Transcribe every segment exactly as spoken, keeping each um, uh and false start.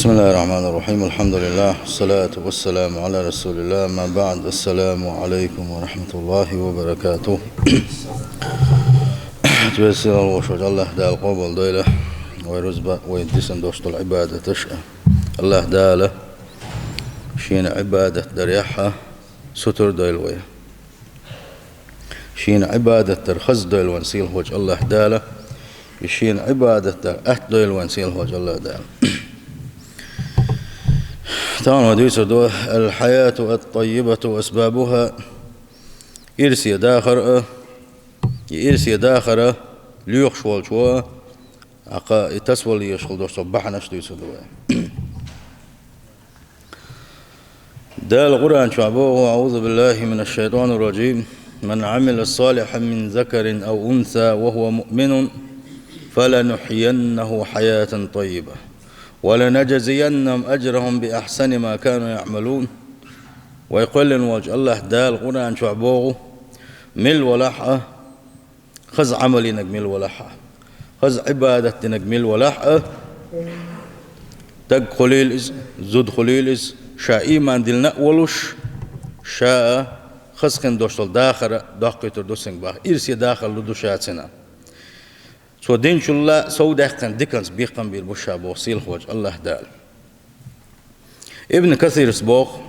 بسم الله الرحمن الرحيم. الحمد لله، والصلاة والسلام على رسول الله. أما بعد، السلام عليكم ورحمة الله وبركاته. Веза-сийлахь волчу Аллаха Дала къобалдойла вай рузба, вай дисина долуш долу Ӏибадаташ. Аллаха Дала шена Ӏибадат дарехь сутар дойла вай. Шена Ӏибадат дар хаза дойла вайн сийлахь волчу Аллаха Дала, и шена Ӏибадат дар атта дойла вайн сийлахь волчу Аллаха Дала. Тахана вай дуьйцур ду: الحياة الطيبة وأسبابها. Ирсе дахар а, и ирсе дахар лоьхуш волчо, акха и тасавала езаш хила долуш долу бахьанаш дуьйцур ду вай. Дала Къуръан чохь боху: أعوذ بالله من الشيطان الرجيم. من عمل صالحا من ذكر أو أنثى وهو مؤمن فلنحيينه حياة طيبة ولنجزينهم أجرهم بأحسن ما كانوا يعملون. Вай кхоьллина волчу Аллаха Дала Къуръан чохь боху: мила валахь а, хаза Ӏамал йинарг мила валахь а, хаза Ӏибадат динарг мила валахь а, стаг хуьлийла иза, зуда хуьлийла иза, ша ийман диллина а волуш, ша а хаза хин долуш долу дахар а доккхуьйтур ду цуьнга боху, ирсе дахар лур ду ша цуьнан. Цо динчул а совдаьккхина диканца бекхам бийр бу ша боху сийлахь волчу Аллаха Дала. Ибн Касирас боху: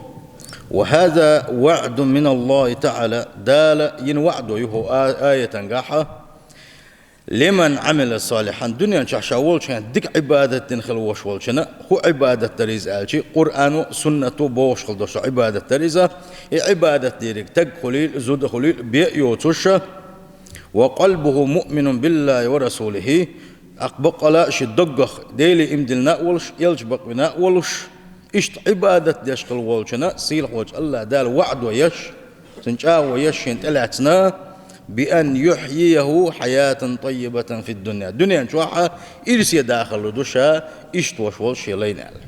وهذا وعد من الله تعالى. Дала йина ваӀдо ю хӀокху а-, аятангахь: لمن عمل صالحا. Дуьнен чохь ша волчу хенахь дика Ӏибадат дина хила волуш волчунна, хӀун Ӏибадат дара иза аьлча, Къуръано, суннато бохуш хила долуш Ӏибадат дара иза. И Ӏибадат дерг стаг хуьлийла, зуда хуьлийла, бен а йоцуш, وقلبه مؤمن بالله ورسوله. Акха баккъала а шен доггах Деле ийман диллина а волуш, элча бакъвина а волуш, иштта Ӏибадат деш хила волчунна сийлахь волчу Аллаха Дала ваӀдо еш, цуьнан чӀагӀо еш шена тӀелаьцна: بأن يحييه حياة طيبة في الدنيا. Дуьнен чохь а ирсе дахар лур ду ша, иштта волуш волу шен лайна аьлла.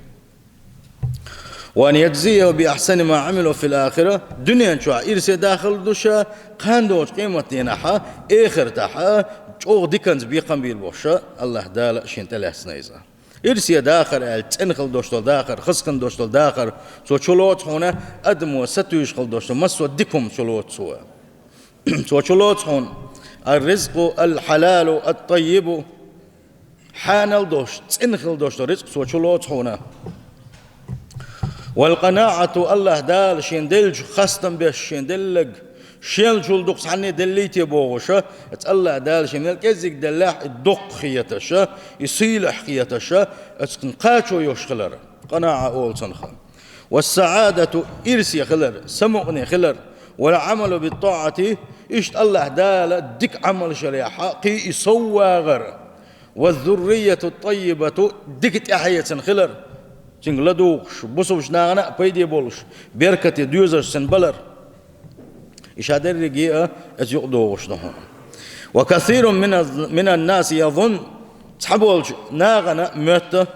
وأن يجزيه بأحسن ما عمل في الآخرة. Дуьнен чохь ирсе дахар лур ду ша, кхана долчу къематдийнахь а, эхартахь а чӀогӀа диканца бекхам бийр бохуш, Аллаха Дала шена тӀелаьцна иза. Ирсе дахар аьлча, цӀена хила долуш долу дахар, хаза хин долуш долу дахар, цо чулоцу хьуна адамо сатуьйсуш хила долуш долу массо а дика хӀума чулоцу цо. Цо чулоцу хьуна: الرزق الحلال الطيب. Хьанал долуш, цӀена хила долуш долу рицкъ цо чулоцу хьуна. والقناعة. Аллаха Дала шена деллачух хастам беш, шена делларг шелчул дукха цхьанне деллий те бохуш, оцу Аллаха Дала шена мел кӀеззиг деллехь а, и доккха хеташ, и сийлахь хеташ, оцу кхачо йолуш хилар. КъанаӀа олу цунах. والسعادة. Ирсе хилар, самукъане хилар. والعمل بالطاعة. Иштта Аллаха Дала дика Ӏамалш ярехь а, кхин и сов вагӀар. والذرية الطيبة. Дика тӀаьхье цуьнан хилар. Цуьнга ладугӀуш, бусалба нахана а пайде болуш, беркате доьзалш цуьнан балар. И ша дерриге а оцу юкъа догӀуш ду хьуна. وكثير من الز-، من الناس يظن. Цхьаболчу нахана моьтту: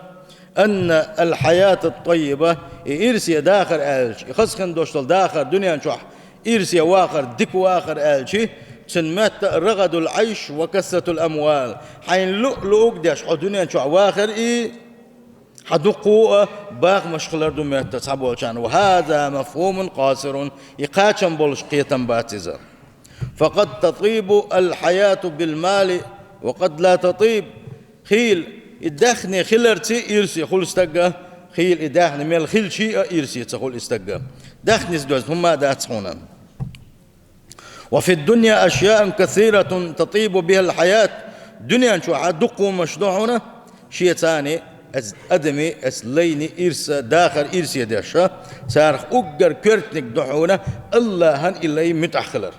أن الحياة الطيبة. И ирсе дахар аьлча, и хаза хин долуш долу дахар дуьнен чохь, ирсе вахар, дика вахар аьлча, цуьнан моьтту رغد العيش وكثرة الأموال. Хьайна луъ-луъург деш хьо дуьнен чохь вахар и, хьан дуккха а бахамаш хилар ду моьтту цхьаболчарна. وهذا مفهوم قاصر. И кхачам болуш кхетам бац иза. فقد تطيب الحياة بالمال وقد لا تطيب. Хийла, и даьхни хиларца ирсе хуьлу стагга, хийла, и даьхни мел хилча а ирсе ца хуьлу и стагга. Даьхница доьзна хӀумма а дац хьуна. وفي الدنيا أشياء كثيرة تطيب بها الحياة. Дуьнен чохь а дуккха хӀуманаш ду хьуна, шен царна оцу адамийн, оцу лайна ирсе, дахар ирсе деш, царах уггар коьртаниг ду хьуна Аллахьан и лай муьтӀахь хилар.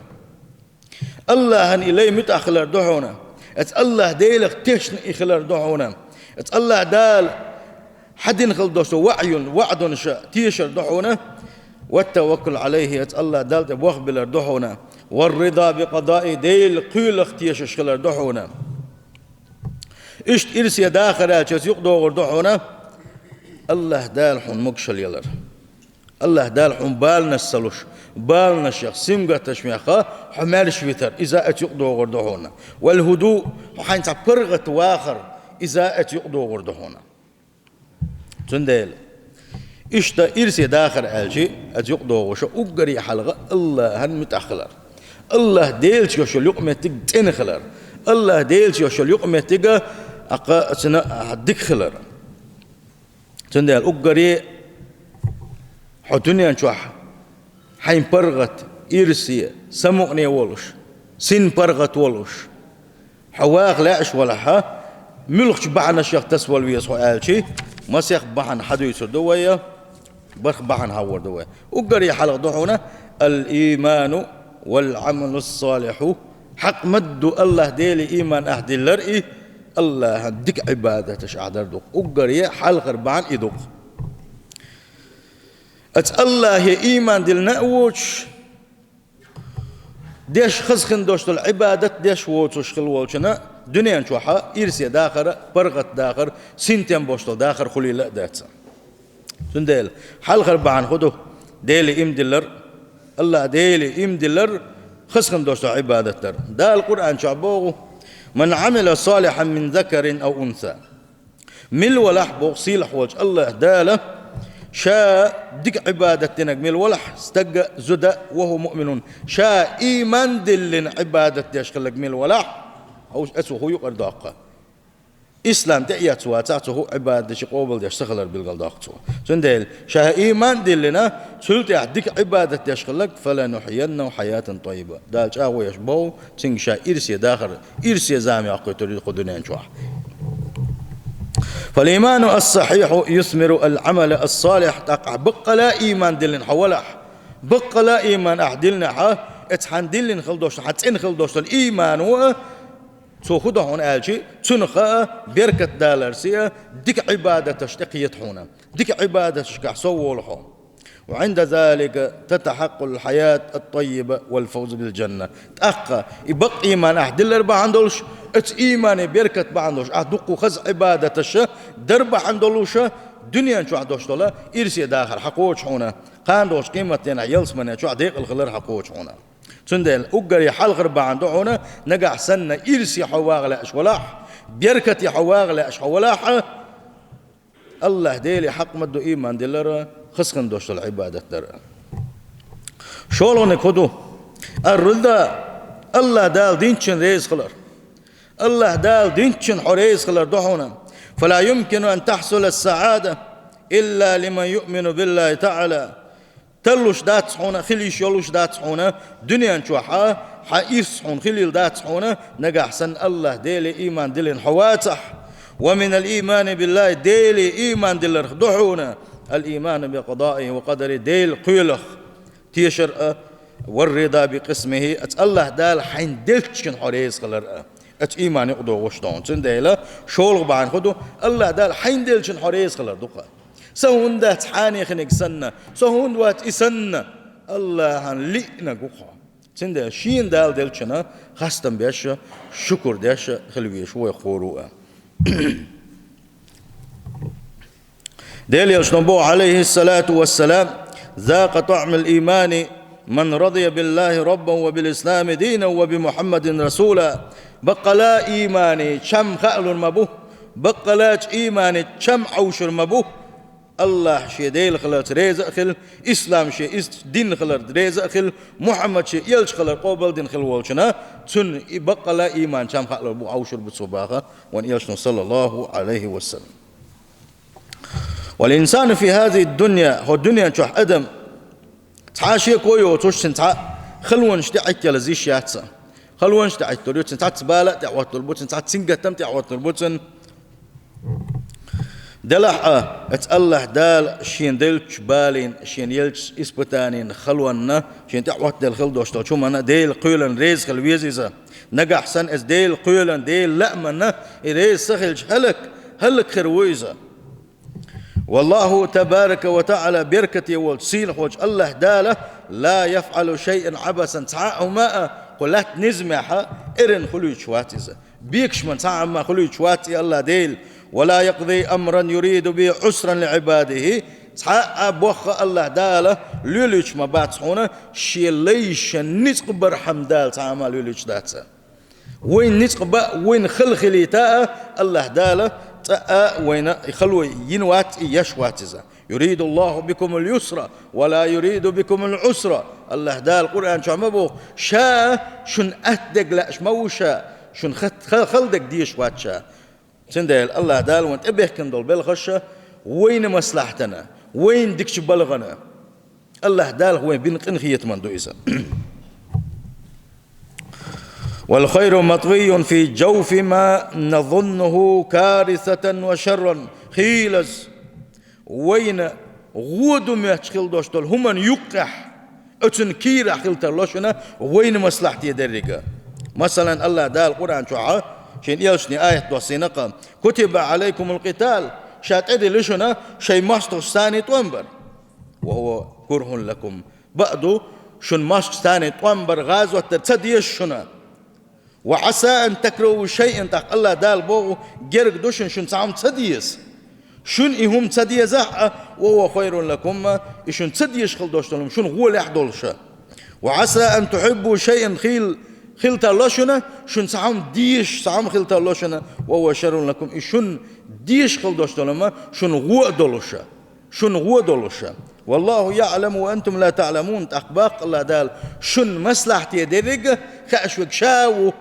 Аллахьан и лай муьтӀахь хилар ду хьуна. Оцу Аллахь Делах тешна и хилар ду хьуна. Оцу Аллахь Дала хьан дина хила долуш долу ваӀдун-, ваӀдунаш тешар ду хьуна. والتوكل عليه. Оцу Аллахь Далла тӀе бохбилар ду хьуна. والرضا بقضائه. Делан кхоьлах тешаш хилар ду хьуна. Иштта ирсе дахар аьлча оцу юкъа догӀур ду хьуна Аллахь Дала хьуна могушалла ялар. Аллахь Дала хьуна баланаш ца луш, баланашех, симгаттамашех хьо маьрша витар, иза оцу юкъа догӀур ду хьуна. والهدوء. Хьо хьайна цхьа паргӀат вахар, иза оцу юкъа догӀур ду хьуна. Цундела, иштта ирсе дахар аьлча, аз юкъадогӀуша уггаре хьалха АллахӀан муьтӀахь хилар. АллахӀ Делаца йолуш йолу юкъаметтиг цӀена хилар. АллахӀ Делаца йолуш йолу юкъаметтиг, аккха цуьнан дика хилар. Цундела уггаре хьо дуьнен чохь хьайн паргӀат, ирсе, самукъане волуш, син паргӀат волуш, хьо ваха лаьаш валахь, муьлхачу бахьанашех тасавала веза хьо аьлча, масех бахьана хьадуьйцур ду вай, барх бахьана хьахор ду вай. Уггаре хьалха ду хьуна: «Ал-ийману вал-Ӏамалу ссалихьу». Хьакъ ма-дду АллахӀ Деле ийман ахь диллар и, АллахӀан дика Ӏибадаташ ахь дар ду-кх. Уггаре хьалхара бахьана и ду-кх. Аса АллахӀе ийман диллина а воцуш, деш хаза хин долуш долу Ӏибадат деш воцуш хила волчунна дуьнен чохь ирсе дахар, паргӀат дахар, синтем болуш долу дахар хуьлийла а дац. Цундела хьалхара бахьана хӀун ду? Деле ийман диллар, АллахӀ Деле ийман диллар, хаза хин долуш долу Ӏибадат дар. Дала Къуръан чохь боху: «Ман Ӏамила салихьан мин закарин ав унса». Мила валахь, боху сийлахь волчу АллахӀ Дала, ша дика Ӏибадат динарг мила валахь, стаг а, зуда а, ва хӀува муъминун, ша ийман диллина Ӏибадат деш хилларг мила валахь, хьовса, цо хӀун юкъара доккху? Ислам тӀеэцна вацахь, цо хӀун Ӏибадат деш, къобал деш ца хилар билгалдоккху цо. Цундела, ша ийман диллина, цул тӀаьхьа дика Ӏибадат деш хилларг, «фаланухьйиннаху хьаятан таййиба». Дала чӀагӀо еш боху, цуьнга ша ирсе дахар, ирсе зама йоккхуьйтур ю кху дуьнен чохь. «Фал-ийману ас-сахьихьу юсмиру ал-Ӏамала ас-салихь», тӀаккха баккъала а ийман диллина хьо валахь, баккъала а ийман ахь диллинехь, эцу хьан диллина хила долуш, хьан цӀена хила долуш долу иймано а, цо хӀун до хьуна аьлча, цунах а беркат даларца а, дика Ӏибадаташ тӀекхета хьуна, дика Ӏибадаташкахь сов волу хьо. «Ва Ӏинда залика татахьаккъакъул хьаят ат-таййиба вал фавз бил джанна». ТӀаккха и бакъ ийман ахь диллар бахьана долуш, оцу иймане беркат бахьана долуш, ахь дуккха хаза Ӏибадаташ дар бахьана долуш, дуьнен чохь долуш долу ирсе дахар хьакхочу хьуна, кхана долчу къематдийнахь ялсамане чохь декъала хилар хьакхочу хьуна. Цундела уггаре хьалхара бахьана ду хьуна, нагахь санна ирсе хьо ваха лаьаш валахь, беркате хьо ваха лаьаш хьо валахь, АллахӀ Деле хьакъ ма-дду ийман диллар а, хаза хин долуш долу Ӏибадат дар а. ШолгӀаниг хӀун ду? Ар-рида, АллахӀ Дала динчун реза хилар. АллахӀ Дала динчун хьо реза хилар ду хьуна. «Фала юмкину ан тахьсула ас-саӀада илла лиман юъмину биллахӀи таӀала». Тарлуш дац хьуна, хила йиш йолуш дац хьуна, дуьнен чохь а хьан ирс хьуна хилийла дац хьуна, нагахь санна АллахӀ Деле ийман диллина хьо вацахь. «Ва минал иймани биллахӀи», Деле ийман дилларх ду хьуна, «ал-ийману би къадаихӀи ва къадарихӀи», Делан кхелах тешар а, «вар-рида би къисмихӀи», аса АллахӀ Дала хьайн деллачун хьо реза хилар а. Аса ийман юкъадогӀуш ду хьуна. Цундела шолгӀа бахьана хӀун ду? АллахӀ Дала хьайн деллачун хьо реза хилар ду-кх. Сан хӀунда дац хьанеханиг санна, сан хӀунда вац и санна, АллахӀан лиънарг ву-кх хьо. Цундела шена Дала деллачунна хастам беш, шукур деш хила везаш ву вай кхоро а. Делан Элчано боху, Ӏалайхиссалату вассалам: «Закъа таӀмал иймани ман радия биллахӀи раббан ва бил ислами динан ва би Мухьаммадин расула». Баккъала а иймане чам хаалур ма бу, баккъала а иймане чам Ӏовшур ма бу, АллахӀ шен Дела хиларца реза а хила, ислам шен иза дин хиларца реза а хила, Мухьаммад шен элча хилар къобал дина хила волчунна, цунна и баккъала а ийман чам хаалур бу, Ӏовшур бу цо баха вайн Элчано, саллаллахӀу Ӏалайхи ва саллам. «Вал инсану фи хӀазихӀи ддунья», хӀокху дуьнен чохь адам цхьа а шеко йоцуш, цуьнан цхьа а халонаш тӀе Ӏиттелла зиш яц. Халонаш тӀе Ӏиттур ю, цуьнан цхьацца бала а тӀехӀоттур бу цуьнан, цхьацца сингаттам тӀехӀоттур бу цуьнан. Делахь а, аса АллахӀ Дала шена деллачу балийна, шена еллачу испытанийна, халонна, шена тӀехӀоттаделла хила долуш долчу хӀуманна Делан кхелана реза хила веза иза. Нагахь санна аса Делан кхелана, Делан лааманна и реза ца хилча, хӀаллак, хӀаллакьхир ву иза. ВаллахӀу табарака ва таӀала, беркате волчу, сийлахь волчу АллахӀ Дала, ла яфӀалу шайъан Ӏабасан, цхьа а хӀума а кху латта низамехь эрна хуьлуьйтуш вац иза. Бекашман цхьа а хӀума хуьлуьйтуш вац и АллахӀ Дела. Ва ла якъди амран юриду бихӀи Ӏусран ли ӀибадихӀи, цхьа а бохам АллахӀ Дала лелуьйтуш ма бац хьуна, шен лайшна ницкъ бархьама Дала цхьа а хӀума лелуьйтуш дац. Вайн ницкъ бан, вайн хала хилийта а АллахӀ Дала цӀа а вайна и хало йина вац, и еш вац иза. «يريد الله بكم اليسر ولا يريد بكم العسر». АллахӀ Дала Къуръан чу ма боху, Ша шуна атта дерг лаьаш ма ву Ша, шуна хат-, ха-, хала дерг дезаш вац Ша. Цундела АллахӀ Дала вайна тӀебехкина долу белхаш вайна маслахьтана, вайна дикачу балгӀана. АллахӀ Дала вайна бина къинхетаман ду иза. «والخير مطوي في جوف ما نظنه كارثة وشرا». Хийлаза, вайна гӀо ду моьттуш хила долуш долу хӀуманна юккъехь, оцунна кийрахь хила тарло шуна вайна маслахьте деррига. Масалан, АллахӀ Дала Къуръан чохь Шен элчане аят доссийна-кх: «كتب عليكم القتال», Ша тӀедилла шуна шайн мостагӀашца тӀом бар. «وهو كره لكم», бакъ ду, шун мостагӀашца тӀом бар, гӀазот дар ца дезаш шуна. «وعسى أن تكرهوا شيئا», тӀаккха АллахӀ Дала боху, герга ду шуна, шуна цхьа хӀума ца деза. Шуна и хӀума ца дезахь а, «وهو خير لكم», и шуна ца дезаш хила долуш долу хӀума шуна гӀолехь долуша. «وعسى أن تحبوا شيئا», хил-, хила тарло шуна, шуна цхьа хӀума дезаш, цхьа хӀума хила тарло шуна, «وهو شر لكم», и шуна дезаш хила долуш долу хӀума шуна гӀо а долуша. Шуна гӀо а долуша. «والله يعلم وأنتم لا تعلمون», тӀаккха баккха АллахӀ Дала, шуна маслахьте деррига а хууш верг Ша ву,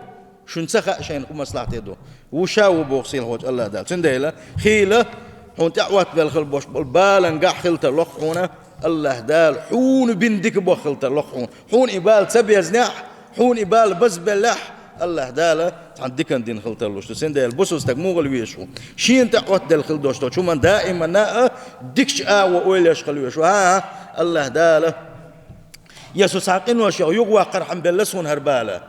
шуна ца хаьа шайна хӀун маслахьте ду. Ву Ша ву боху сийлахьчу АллахӀ Дала. Цундела, хийла, хьуна тӀехӀоттабелла хила болуш болу баланехь хила тарло-кх хьуна АллахӀ Дала, хьуна бина дика боху хила тарло-кх хьуна. Хьуна и бала ца безнехь, хьуна и бала базбеллехь, АллахӀ Дала цхьана диканна дина хила тарлуш ду. Цундела бусалба стаг муха хила везаш ву? Шена тӀехӀоттаделла хила долуш долчу хӀуманна даиманна а дикачу агӀор ойла еш хила везаш ву. ХӀан-хӀа, АллахӀ Дала, я со цхьа къиношех юхаваккхархьама белла суна хӀара бала.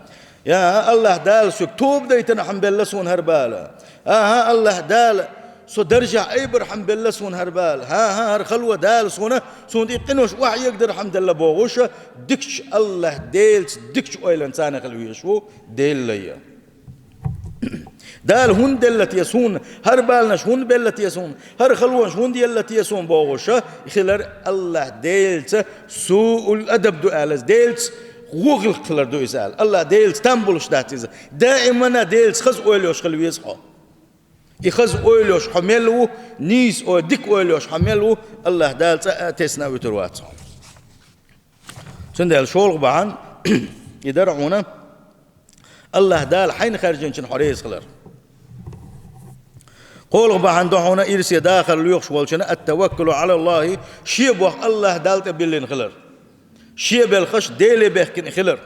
Я АллахӀ Дала, соьга тоба дайтархьама белла суна хӀара бала. ХӀан-хӀа, АллахӀ Дала, со даржехь айбархьама белла суна хӀара бала. ХӀан-хӀа, хӀара хало Дала суна, суна тӀе къинош охьаэгадархьама делла бохуша, дикачу АллахӀ Делаца дикачу ойланца хила везаш ву Делан лай. Дала хӀунда делла те суна, хӀара баланаш хӀунда белла те суна, хӀара халонаш хӀунда елла те суна бохуша, хилар АллахӀ Делаца суъул адаб ду аьлла, Делаца гӀо хиларх хилар ду иза аьлла. АллахӀ Делаца там болуш дац иза. Даиманна Делаца хаза ойла йолуш хила веза хьо. И хаза ойла йолуш хьо мел ву, нийса ой-, дика ойла йолуш хьо мел ву, АллахӀ Дала цкъа а тесна а вуьтур вац хьо. Цундела шолгӀа бахьана и дара хьуна, АллахӀ Дала хьайна хаьржинчунна хьо реза хилар. КхоалгӀа бахьана ду хьуна ирсе дахар лоьхуш волчунна: «التوكل على الله», шен боху АллахӀ Далла тӀе биллина хилар. Шен белхаш Деле бехкина хилар.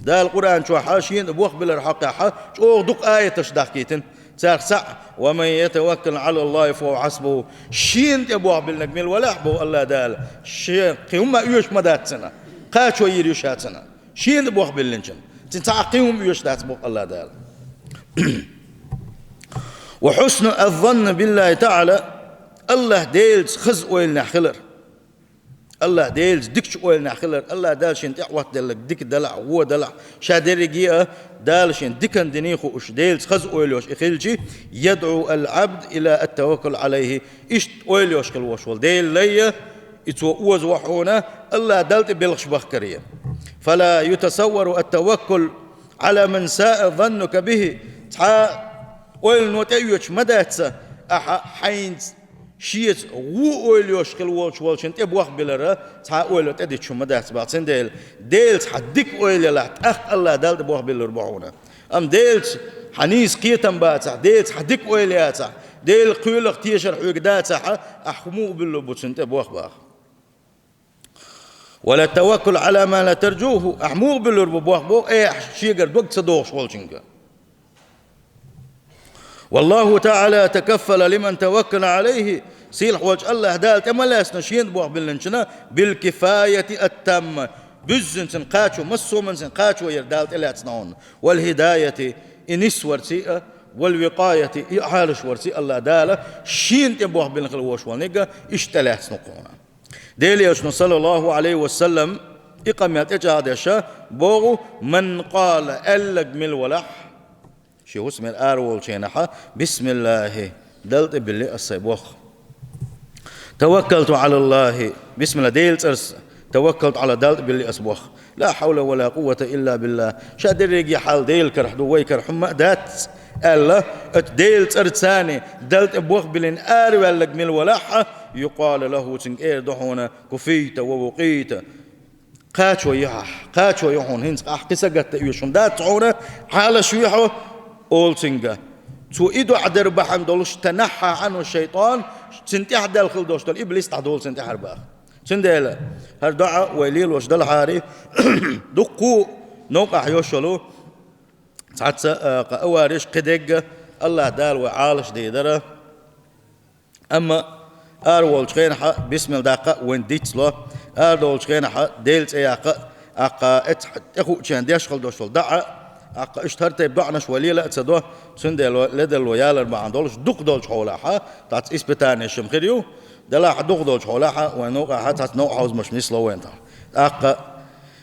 Дала Къуръан чохь шена тӀе бохбиллар хьокъехь чӀогӀа дукха аяташ дахкийтина. Царах цхьаъ: «ومن يتوكل على الله فهو حسبه». Шена тӀе бохбиллинарг мила валахь, боху АллахӀ Дала, шен кхин хӀумма оьшуш ма дац цунна, кхачо йийр ю ша цунна. Шена тӀе бохбиллинчунна. Цуьнан цхьа а кхин хӀума оьшуш дац, боху АллахӀ Дала. «وحسن الظن بالله تعالى», АллахӀ Делаца хаза ойланехь хилар. АллахӀ Делаца дикачу ойланехь хилар, АллахӀ Дала шена тӀехӀоттаделларг дика далахь, вон далахь, ша дерриге а Дала шена диканна диний хууш, Делаца хаза ойла йолуш и хилчи, «يدعو العبد إلى التوكل عليه», иштта ойла йолуш хила волуш волу Делан лай, и цо озо хьуна АллахӀ Далла тӀе белхаш бахкаре. «فلا يتصور التوكل على من ساء ظنك به». Цхьа ойлано тӀеоьцуш ма дац ахьа хьайнца шеца вон ойла йолуш хила волчу волчунна тӀе бохбилара, цхьа а ойла тӀедитта хӀума дац боху. Цундела Делаца хьан дика ойла елахь, тӀаккха АллахӀ Далла тӀе бохбиллур бу хьуна. Амма Делаца хьан нийса кхетам бацахь, Делаца хьан дика ойла яцахь, Делан кхоьлах тешар хьоьга дацахь, ахь муха биллур бу цунна тӀе бохбаха? «ولا التوكل على ما لا ترجوه», ахь муха биллур бу бохбо, э, ахь шегара дог ца дохуш волчуьнга? «والله تعالى تكفل لمن توكل عليه», сийлахь волчу АллахӀ Дала тӀе ма лаьцна шена бохбиллинчунна, «بالكفاية التامة», буьззина цуьнан кхачо, массо а хӀуманца цуьнан кхачо яр Дала тӀелаьцна хьуна, «والهداية», и нисварций а, «والوقاية», и Ӏалашварций АллахӀ Дала шена тӀе бохбиллина хила волуш волниг а иштта тӀелаьцна хьуна. Делан Элчано, саллаллаху Ӏалайхи ва саллам, и къамел тӀечӀагӀдеша боху: «من قال», аьлларг мила валахь, шен хӀусамера ара волчу хенахь: «بسم الله», Далла тӀе билли ас сайн боху. «توكلت على الله», бисмилла, Делан цӀарца, «توكلت على», Далла тӀе билли ас боху. «لا حول ولا قوة إلا بالله». Ша дерриге хьал Делан карахь ду, вай карахь хӀумма а дац, аьлла, оцу Делан цӀарца царна Далла тӀе болх биллина араваьлларг мила валахь а, يقال له, цуьнга эр ду хьуна, كفيت ووقيت. Кхачо ю хьуна, кхачо ю хьуна, хӀинца ахь кхин сагатта оьшуш хӀума дац хьуна, Ӏалаш ву хьо, олу цуьнга. Цо и доӀа дар бахьана долуш, تنحى عنه الشيطان, цунна тӀаьхьадаьлла хила долуш долу иблис дӀадолу цунна тӀаьхьара баха. Цундела хӀара доӀа вай лелош далахьара, дуккха а новкъахь йолуш йолу, цхьацца, а, кхин авареш, кхидерг а АллахӀ Дала вай Ӏалаш дийр дара. Амма ара волчу хенахь а бисмилла даккха а вайна дицло, ара долчу хенахь а Делан цӀе яккха а, аккха эцхьа тӀехуучарна деш хила долуш долу доӀа, аккха иштта хӀара тайпа доӀанаш вай лела а ца до, цундела ледарло ялар бахьана долуш дукха долчу хьолахь а, цхьацца испытанеш-м хир ю, делахь а дукха долчу хьолахь а, вайн новкъахь а цхьацца новкъахь хьовзамаш нисло вайна тахана. ТӀаккха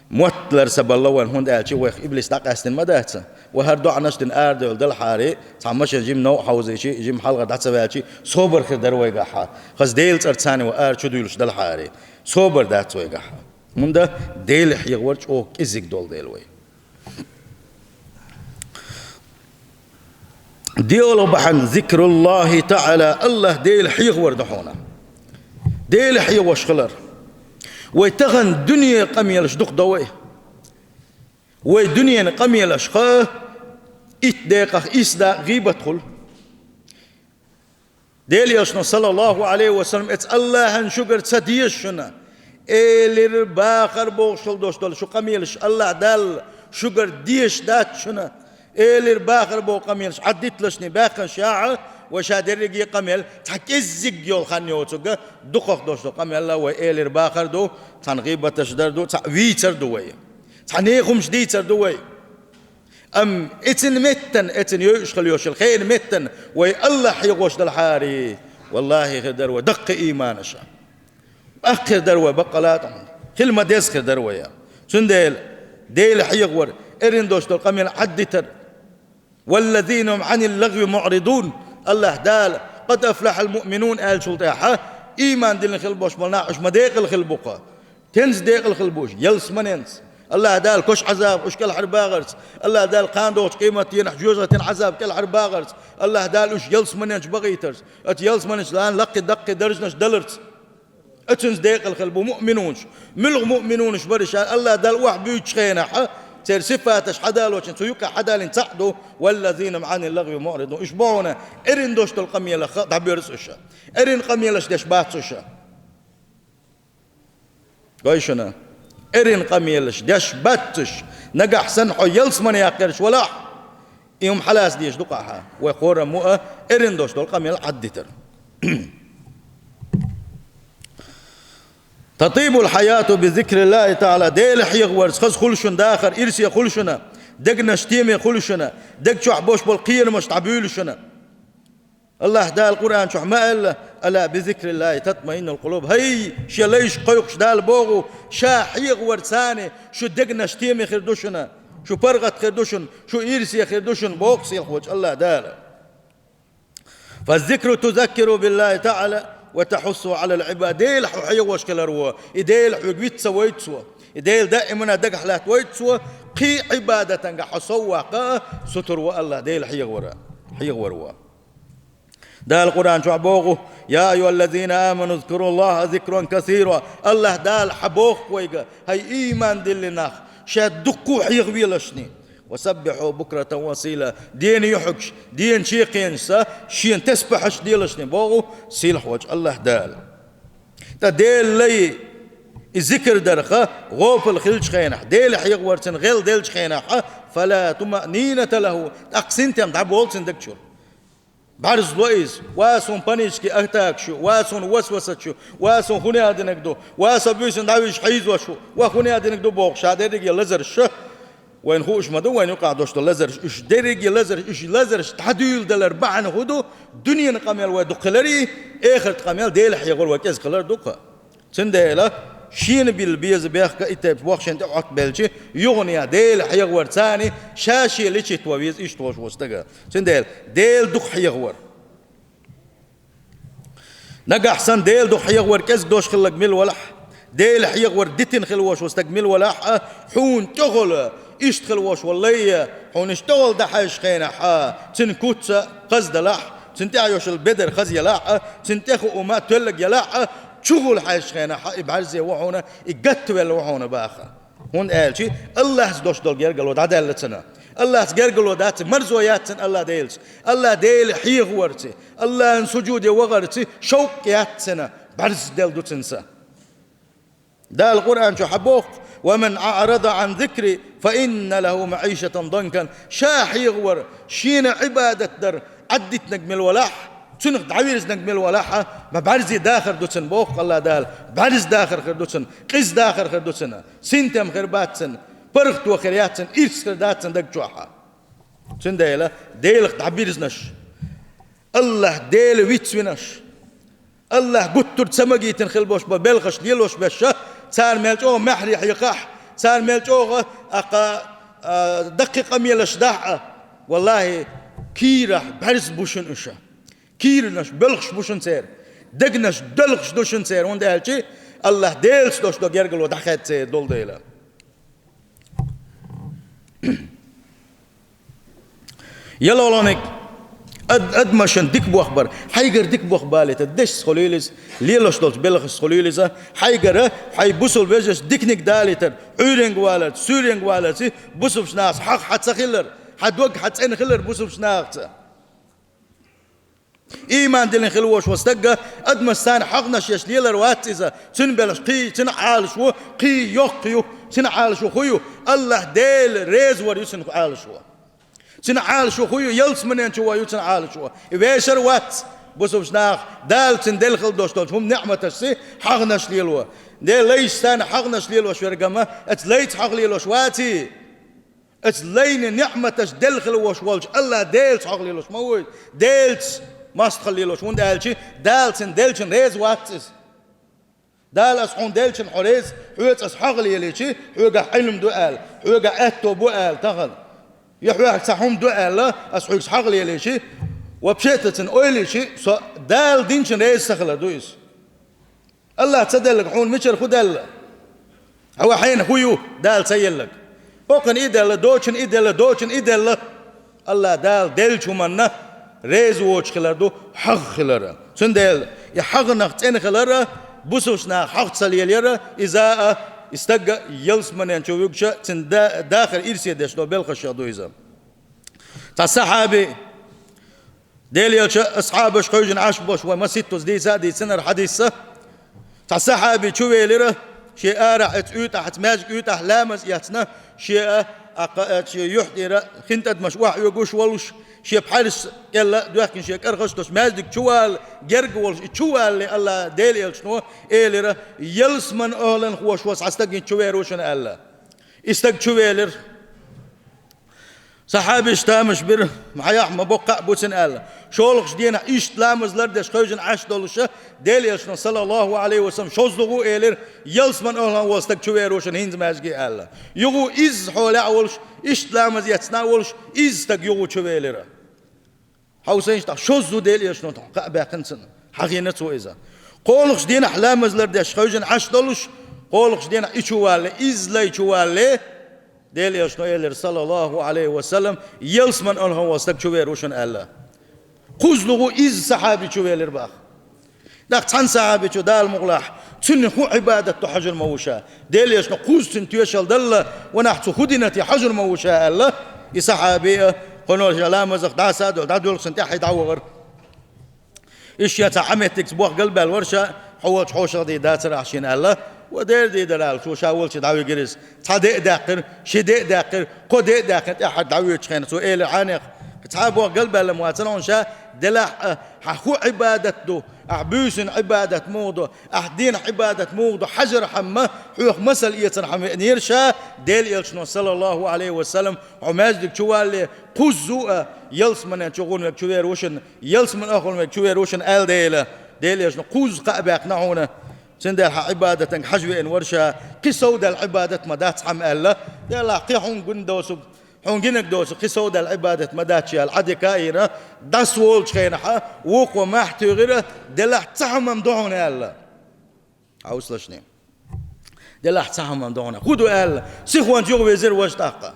мотт лар ца балла вайн, хӀунда аьлча вайх иблис дӀакъаьстина ма дац. Вай хӀара доӀанаш дина арадевлла далахьара, цхьа машен жима новкъа хьовзийча, жима хьалха дӀа ца ваьлча, собар хир дара вайгахь. Хаза Делан цӀарца царна вай ара чу дуьйлуш далахьара, собар дац вайгахь. ХӀунда Делан хьехавар чӀогӀа кӀезиг долу дела вай. ДиъалгӀа бахьана, ذكر الله تعالى, АллахӀ Дела хьехавар ду хьуна. Дела хьехош хилар. Вай тахана дуьненан къамелаш дукха до вай. Вай дуьненан къамелашха итт декъах исс дакъа гӀийбат хуьлу. Делан Элчано, саллаллаху Ӏалайхи ва саллам, эцу АллахӀан шуьгара ца деза шуна, элира бахара бохуш хила долуш долу шу къамелаш АллахӀ Далла шуьгара дезаш дац шуна, элира бахара боху къамелаш Ӏаддиталашний баьккхина шаьхьа, вай ша дерриге а къамел цхьа кӀеззиг йолу хан йоцург, дукхах долуш долу къамел вай элира бахар ду, цхьана гӀийбаташ дар ду, цхьаъ вийцар ду вай, цхьа нехамаш дийцар ду вай. Амма эцин меттан, эцин йойуш хила йолуш йолу хенан меттан вай АллахӀ хьехош далахьара, валлахӀи, хир дара вай даккхий ийманаша. Баккхир дара вай баккъала а тӀехь. Хила ма-дезза хир дара вай. Цундела Дела хьехавар, эрна долуш долу къамел Ӏаддитар. والذين هم عن اللغو معرضون. АллахӀ Дала, قد أفلح المؤمنون аьллачул тӀаьхьа, ийман диллина хила болуш болу нах уьш ма декъала хила бу-кх. ХӀинца декъала хила бу уьш, ялсаманенца. АллахӀ Дала кошан Ӏазабах уьш кӀелхьарбахарца, АллахӀ Дала кхана догӀучу къематдийнахь жоьжахатин Ӏазабах кӀелхьарбахарца, АллахӀ Дала уьш ялсаманенчу бахийтарца, оцу ялсаманенчу лан лаккхий даккхий даржанаш даларца. Оцуьнца декъала хила бу муъминунаш. Муьлха муъминунаш бара уьш аьлча, АллахӀ Дала охьабуьйцучу хенахь, церан сифаташ хьадалочун, цу юкъа хьадалийна цхьаъ ду: والذين هم عن اللغو معرضون. Уьш бу хьуна, эрна долуш долу къамелах дӀабоьрзу уьш. Эрна къамелаш деш бац уьш. Гой шуна, эрна къамелаш деш бац уьш. Нагахь санна хьо ялсамане яккхарш валахь, и хӀума хьалаца дезаш ду-кх ахьа. Вай кхораммо а эрна долуш долу къамел Ӏаддитар. تطيب الحياة بذكر الله تعالى. Дела хьехаварца хаза хуьлу шуна дахар, ирсе хуьлу шуна, дегнаш теме хуьлу шуна, дег чохь болуш болу кхерамаш дӀабуьйлу шуна. АллахӀ Дала Къуръан чохь ма аьлла: ألا بذكر الله تطمئن القلوب. ХӀай, шен лайш кхойкхуш Дала боху, ша хьехаварца шу дегнаш теме хир ду шуна, шу паргӀат хир ду шуна, шу ирсе хир ду шуна, боху сийлахь волчу АллахӀ Дала. فالذكر تذكر بالله تعالى وتحث على العبادة. Дела хьо хьехош хилар ву, и Дела хьоьга виц ца войту цо, и Дела даимана дагахь латта войту цо, кхин Ӏибадатангахь хьо сов ваккха а, сутур ву АллахӀ Дела хьехавара, хьехавар ву. Дала Къуръан чохь боху: يا أيها الذين آمنوا اذكروا الله ذكرا كثيرا. АллахӀ Дала хьан боху вайга, хӀай ийман диллина нах, ша дуккха а хьехавелашний. وسبحوه بكرة وأصيلا. Дена юьхьигаш, дена чекхенашца шена тасбихьаш делашний боху сийлахь волчу АллахӀ Дала. Ткъа Делан лай и зикр дарха гӀопал хилчу хенахь, Дела хьехаварца гӀелделчу хенахь, فلا طمأنينة له, тӀаккха синтем дӀаболу цуьнан даг чуьра. БӀарзло иза: «Ва, суна панический атакаш ю, ва, суна васвасаш ю, ва, суна хӀун яа динарг ду, ва, со буьйсанна дӀавижа хьийзош ву, ва, хӀун яа динарг ду», — бохуш, ша дерриге лазарш ша. Вайна хууш ма ду, вайна юкъахь долуш долу лазарш, уьш дерриге лазарш, уьш лазарш дӀадуьйладалар бахьана хӀун ду, дуьненан къамел вай дукха хилар и, эхартан къамел Дела хьехар вай кӀезиг хилар ду-кх. Цундела шена билла беза бехк а и тайпа боху шена тӀе Ӏоттабелча, юхана ян Дела хьехаварца ша шен лечить ван веза иштта волуш волу стага. Цундела Дела дукха хьехавар. Нагахь санна Дела дукха хьехавар кӀезиг долуш хилларг мила валахь, Дела хьехавар дитина хила волуш волу стаг мила валахь а, хьуна тӀехула Иштта хила волуш волу лай, хьуна иштта тӀехула дан хьаьжча хенахь, цуьнан куц а хаза далахь, цуьнан тӀехь йолуш йолу бедар хаза ялахь а, цуьнан тӀехула а тоьллиг ялахь а, чухула хьаьжча хенахь, и бӀаьрзе ву хьуна, и гатта велла ву хьуна баха. ХӀунда аьлча АллахӀца долуш долу гергарло дӀадаьлла цунна. АллахӀца гергарло дац, марзо яц цунна АллахӀ Делаца. АллахӀ Дела хьехаварца, АллахӀан сужуде вахарца шовкъ яц цунна, бӀаьрзделла ду цуьнан са. Дала Къуръан чохь боху: «Ва ман аърада ан зикри, фа инна лаху маъишатан данкан». Ша хьехавар, шена Ӏибадат дар Ӏаддитинарг мила валахь, цунах дӀавирзинарг мила валахь, ма бӀаьрзе дахар ду цунна боху АллахӀ Дала. БӀаьрзе дахар хир ду цунна, къиза дахар хир ду цунна, синтем хир бац цунна, паргӀато хир яц цунна, ирс хир дац цунна даг чохь. Цундела Делах дӀабирзинарш, АллахӀ Дела вицвинарш, АллахӀ гуттар а ца магийтина хила болуш болу белхаш лелош берш, цара мел чӀогӀа маьхьарий хьекхахь, цара мел чӀогӀа аккха, а, даккхий къамелаш дахь а, валлахӀи, кийрахь бӀаьрзе бу шуна уьш. Кийранаш боьлхуш бу шуна церан, дегнаш доьлхуш ду шуна церан, хӀунда аьлча АллахӀ Делаца долуш долу гергарло дӀахаьдда церан долу дела. ЯлхолгӀаниг, ад-, адамашна дика бохбар, хьайгара дика бохбалийтар, дешца хуьлийла иза, лелош долчу белхашца хуьлийла иза, хьайгара, хьайн бусалба вежаршца диканиг далийтар, Ӏуьйренга валарца, суьйренга валарца, бусалбачу нахаца хьагӀ хьан ца хилар, хьан дог хьан цӀена хилар бусалбачу нахаца. Ийман диллина хила волуш волу стаг, адамаш царна хьагӀнаш еш лелар вац иза. Цуьнан белхаш кхин, цуьнан Ӏалашо кхин йоккха ю, цуьнан Ӏалашо хӀун ю? АллахӀ Дела реза вар ю цуьнан Ӏалашо. Цуьнан Ӏалашо хӀун ю? Ялсаманен чу ван ю цуьнан Ӏалашо. И вешар вац бусалбачу наха Дала цуьнан делла хила долуш долчу хӀума, неӀматашца хьагӀнаш лело. Делан лайш царна хьагӀнаш лелош верг ма, оцу лайца хьагӀ лелош ваций? Оцу лайна неӀматаш делла хила волуш волчу АллахӀ Делаца хьагӀ лелош ма ву иза, Делаца мостагӀалла лелош, хӀунда аьлча Дала цуьнан деллачунна реза вац иза. Дала: «Ас хьуна деллачунна хьо реза, хьоьца ас хьагӀ лелийча, хьоьгахь Ӏилма ду», – аьлла, «хьоьгахь аьтто бу», – аьлла тахана. Я хьоьгахь цхьа хӀума ду аьлла, ас хьоьца хьагӀ лелийча, вообще-то цунна ойла йича, со Дала динчунна реза ца хилар ду иза. АллахӀа ца делларг хьуна мичара хӀун даьлла? Хьан ва хьенан хӀун ю Дала ца елларг? ХӀокхунна и делла, доцчунна и делла, доцчунна и делла. АллахӀ Дала деллачу хӀуманна реза воцуш хилар ду хьагӀ хилар. Цундела и хьагӀнах цӀена хилар, бусалбачу наха хьагӀ ца лелаяр, иза а, и стаг а ялсаманен чу вуьгуш, цуьнан да-, дахар ирсе деш долу белхашех ду иза. Цхьа сахьаби, Делан Элча асхьабаш хевшина Ӏаш болуш, вай масийттаза дийца а дийцинарг хьадис а, цхьа сахьаби чувелира, шен арахь оцу уьйтӀахь, оцу маьждиг уьйтӀахь ламаз эцна, шен а, а, кха-, а, шен юьхь тӀера хин тӀадамаш охьаоьгуш волуш, шен пхьарс кӀелла а доьхкина, шен кӀархаш а долуш, маьждиг чувала герга волуш, и чувалале АллахӀ Делан Элчано элира: «Ялсаман охӀланхоша волу цхьа стаг хӀинца чувер ву шуна», – аьлла. И стаг чувелира. Сахьабаш тамаш бира, хьан яхь ма боккха а бу цуьнан аьлла. ШолгӀачу дийнахь иштта ламаз лардеш хевшина Ӏаш долуша, Делан Элчано, саллаллаху Ӏалайхи ва саллам, шозлагӀа элира: «Ялсаман охӀлан волу стаг чувер ву шуна хӀинца маьждиге», – аьлла. ЮхӀу изза хьо лаьа волуш, иштта ламаз эцна а волуш, изза стаг юхӀу чувелира. Хьовсийша тӀаккха, шозза Делан Элчано тхьа кхаъ баьккхина цунна, хьахийна цо иза. КхоалгӀачу дийнахь ламаз лардеш хевшина Ӏаш долуш, кхоалгӀачу дийнахь и чувалале, изза лай чувалале, Делан Элчано элира, саллаллаху Ӏалайхи ва саллам: «Ялсаман охӀлан волу стаг чувер ву шуна», – аьлла. КхозлагӀа изза сахьаби чувелира баха. ТӀаккха цхьана сахьабичо, Дала мукъалахь, цуьнан хӀун Ӏибадат ду хьажар ма ву ша. Делан Элчано кхузза цуьнан тоьшалла далла, ванах цо хӀун дина те хьажар ма ву ша аьлла, и сахьаби а, кхуьнан ша ламазах дӀаса а долуш, дӀадоьлхуш цунна тӀаьхье дӀавахара. Иза шен цхьа Ӏаметтигца бохкал баьлла вара ша, хьо волчу хьошалгӀа дийр дацара ахь шена аьлла, ва дера дийр дара аьлла, цо ша волчу дӀавигира иза. Цхьа де а даьккхира, ши де а даьккхира, кхо де а даьккхина, тӀаьххьара дӀавоьдучу хенахь цо элира хьанех: «Цхьа бохкал баьлла ма вацара хьуна ша, делахь а, хьан хӀун Ӏибадат ду, ахь буьйсанна Ӏибадат муха ду, ахь дийнахь Ӏибадат муха ду, хьажархьама, хьоьх масал эцархьама веанера ша, Делан Элчано, саллаллаху Ӏалайхи ва саллам, хьо маьждиг чувалале, кхузза а, ялсаманен чу гӀун верг чувер ву шуна, ялсаман охӀлан верг чувер ву шуна аьлла дела, Делан Элчано кхузза кхаъ баьккхина хьуна. Цундела хьан Ӏибадатанга хьажа веана вара ша, кхин совдаьлла Ӏибадат ма дац хьан аьлла, делахь кхин хьуна гина доцург, хьуна гинарг доцург кхин совдаьлла Ӏибадат ма дац ша аьлла, Ӏадика а йина, дӀасаволучу хенахь, вукхо мохь туьйхира, делахь цхьа хӀума-м ду хьуна аьлла. Хьовсалаш шуна. Делахь цхьа хӀума-м ду хьуна. ХӀун ду аьлла, сихонца юхавирзира важа тӀаккха.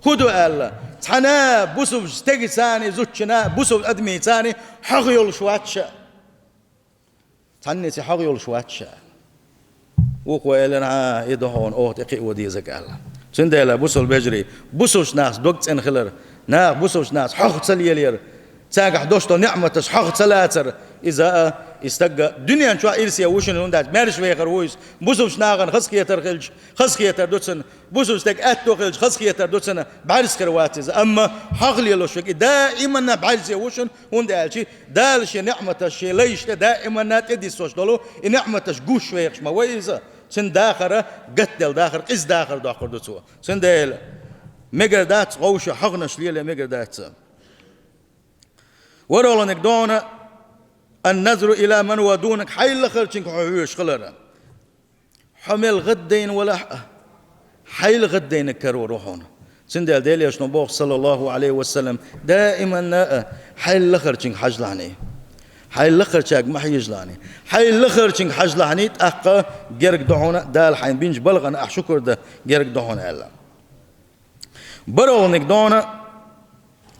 ХӀун ду аьлла? Цхьана бусулба стегацани, зудчунна, бусулба адамацани хьагӀ йолуш вац ша. Цхьаннаци хьагӀ йолуш вац ша. Вукхо элира: «ХӀа, и ду хьуна, оха тӀе кхиа ван дезарг», — аьлла. Цундела, бусулба вежарий, бусулба нахаца дог цӀена хилар, наха бусулба нахаца хьагӀ ца лелаяр, цаьргахь долуш долу неӀматаш хьагӀ ца лацар, иза а, и стаг а дуьнен чохь ирсе ву шуна, хӀунда аьлча маьрша вехар ву иза. Бусулба нахана хазахетар хилча, хазахетар ду цунна. Бусулба стеган аьтто хилча, хазахетар ду цунна, бӀаьрзе хир вац иза. Амма хьагӀ лелош верг, и даиманна бӀаьрзе ву шуна, хӀунда аьлча Дала шен неӀматаш шен лайшна тӀе даиманна тӀедиссош долу, и неӀматаш гуш вехаш ма ву иза. Цуьнан дахар, гатделла дахар, къиза дахар доккхур ду цо. Цундела мегар дац вовшийн хьагӀнаш лело, мегар дац. ВорхӀалгӀаниг ду хьуна: «Ан-назру иля ман хӀува дунак», хьайла лахарчуьнга хьо хьоьжуш хилар. Хьо мел гӀаддайна валахь а, хьайла гӀаддайнарг карор ву хьуна. Цундела Делан Элчано боху, саллаллаху Ӏалайхи ва саллам, даиманна а хьайла лахарчуьнга хьажалахьаний. Хьайла лахарчаьрга ма хьежалахьаний. Хьайла лахарчуьнга хьажалахьаний, тӀаккха герга ду хьуна, Дала хьайна бинчу балхана ахь шукур дан герга ду хьуна аьлла. БорхӀалгӀаниг ду хьуна: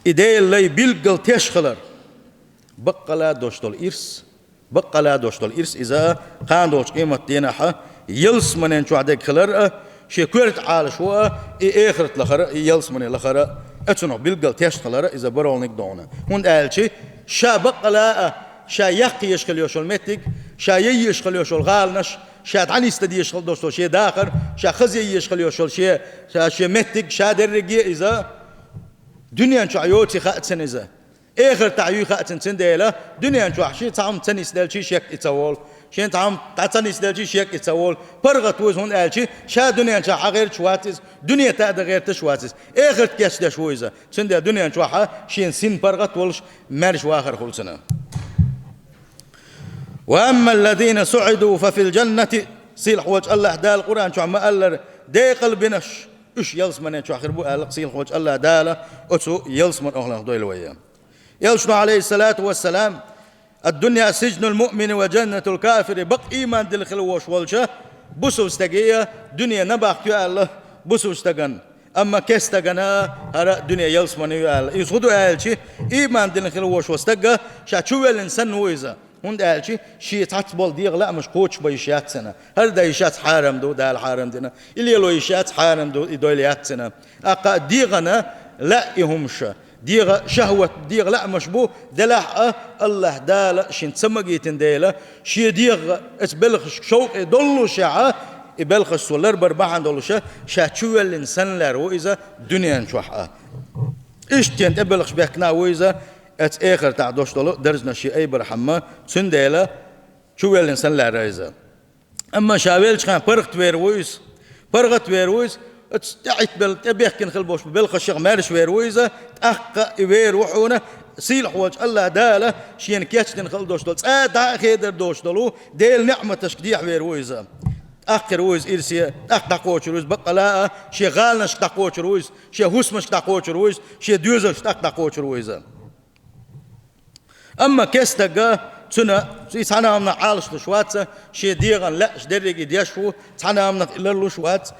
и Делан лай билггал теш хилар. Баккъала долуш долу ирс, баккъала долуш долу ирс иза кхана долчу къематдийнахь ялсаманин чохь дерг хилар а, шен коьрта Ӏалашо а, и эхарт лахар а, и ялсамани лахар а, оцунах билггал теш хилар а иза борхӀалгӀаниг ду хьуна. ХӀунда аьлча ша баккъала а, ша яккха езаш хила йолуш йолу меттиг, ша ян езаш хила йолуш йолу гӀаланаш, ша дӀанисдан дезаш хила долуш долу шен дахар, ша хаза ян езаш хила йолуш йолу шен, ша шен меттиг, ша дерриге а иза дуьнен чохь йоций хаьа цунна иза. Эхартахь юй хаьа цунна, цундела дуьнен чохь шен цхьа хӀума ца нисделчий шек и ца волу. Шен цхьа хӀума дӀа ца нисделчий шек и ца волу. ПаргӀат ву иза, хӀунда аьлча ша дуьнен чохь хьан гӀерташ вац иза, дуьне тӀе а дан гӀерташ вац иза. Эхарт кечдеш ву иза. Цундела дуьнен чохь шен син паргӀат волуш маьрша вахар хуьлу цунна. «Ва амма ллазина суӀиду фа фил джаннати», сийлахь волчу АллахӀ Дала Къуръан чохь ма-аллара, декъал бинарш, уьш ялсаманин чохь хир бу аьлла сийлахь волчу АллахӀ Дала, оцу ялсаманин охӀланах дойла вай. Элчано, Ӏалайхиссалату вассалам: «Ад-дунья сиджнул муъмини ва джаннатул кафири», бакъ ийман дина хила волуш волчу бусулба стеган дуьне набахти ю аьлла бусулба стагана. Амма керстагана хӀара дуьне ялсамани ю аьлла. Иза хӀун ду аьлча, ийман дина хила волуш волу стаг ша чувоьллина санна ву иза. ХӀунда аьлча шен цхьацца болу дегӀан лаамаш кхочушбан йиш яц цунна. ХӀара дан йиш яц, хьарам ду, Дала хьарам дина. И лело йиш яц, хьарам ду, и дойла яц цунна. ТӀаккха дегӀана лаьа и хӀумаш, дегӀан шахӀват, дегӀан лаамаш бу, делахь а, АллахӀ Дала шена ца магийтина дела, шен дегӀан оцу белхашка шовкъе доллушехь, и белхаш цо ларбар бахьана долуш, ша чувоьллина санна лаьар ву иза дуьнен чохь а. Иштта шена тӀебелхаш бехкина ву иза оцу эхартахь долуш долу даржанаш шен айбархьама, цундела чувоьллина санна лаьар иза. Амма ша веллачу хенахь паргӀат вер ву иза. ПаргӀат вер ву иза, оцу тӀеӀиттабелла, тӀебехкина хила болуш бу белхашех маьрша вер ву иза, тӀаккха и вер ву хьуна, сийлахь волчу АллахӀ Дала шена кечдина хила долуш долу, цкъа дӀа а хедар долуш долу Делан неӀматашка дехьавер ву иза. ТӀаккха хир ву иза ирсе, тӀаккха дӀакхочур ву иза баккъала а, шен гӀаланашка дӀакхочур ву иза, шен хӀусамашка дӀакхочур ву иза, шен доьзалшка тӀаккха дӀакхочур ву иза. Амма керстага цуьнан, и цхьана а хӀуманах Ӏалашдеш вац, шен дегӀана лаьаш дерриге деш ву, цхьана а хӀуманах и ларлуш вац,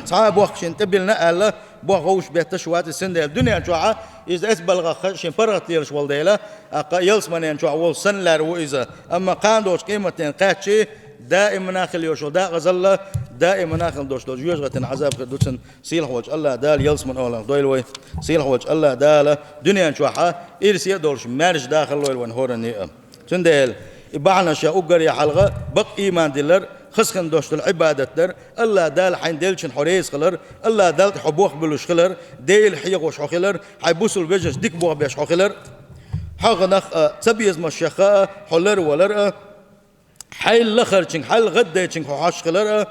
цхьа а бохк шена тӀебиллина аьлла, бохк вовшах бетташ вац, и цундела дуьнен чохь иза эцу балхах шен паргӀат лелаш волу дела, тӀаккха ялсаманен чохь волуш санна лаьар ву иза. Амма кхана долчу къематдийнахь кхаьччи, даиманна хила йолуш йолу декъазалла, даиманна хила долуш долу жоьжахатин Ӏазап хир ду цунна. Сийлахь волчу АллахӀ Дала ялсаманин охӀланах дойла вай. Сийлахь волчу АллахӀ Дала дуьнен чохь ирсе а долуш маьрша дахар лойла вайн хӀоранна а. Цундела и бахьанаш уггаре хьалха бакъ ийман дилар, хаза хин долуш долу Ӏибадат дар, АллахӀ Дала хьайна деллачунна хьо реза хилар, АллахӀ Далла тӀе хьо бохбуьллуш хилар, Делан хьехош хьо хилар, хьайн бусулба вежаршна дика бохбеш хьо хилар, хьагӀнах а, цабезамашех а хьо ларвалар а, хьайла лахарчуьнга, хьайла гӀаддайчуьнга хьо хьожуш хилар а,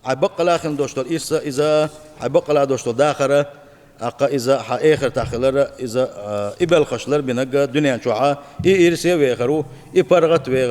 хьайн баккъала хин долуш долу ирс а иза, хьайн баккъала долуш долу дахар а, тӀаккха иза хьан эхартахь хилар а иза, а, и белхаш ларбинарг а дуьнен чохь а, и ирсе а вехар ву, и паргӀат а вехар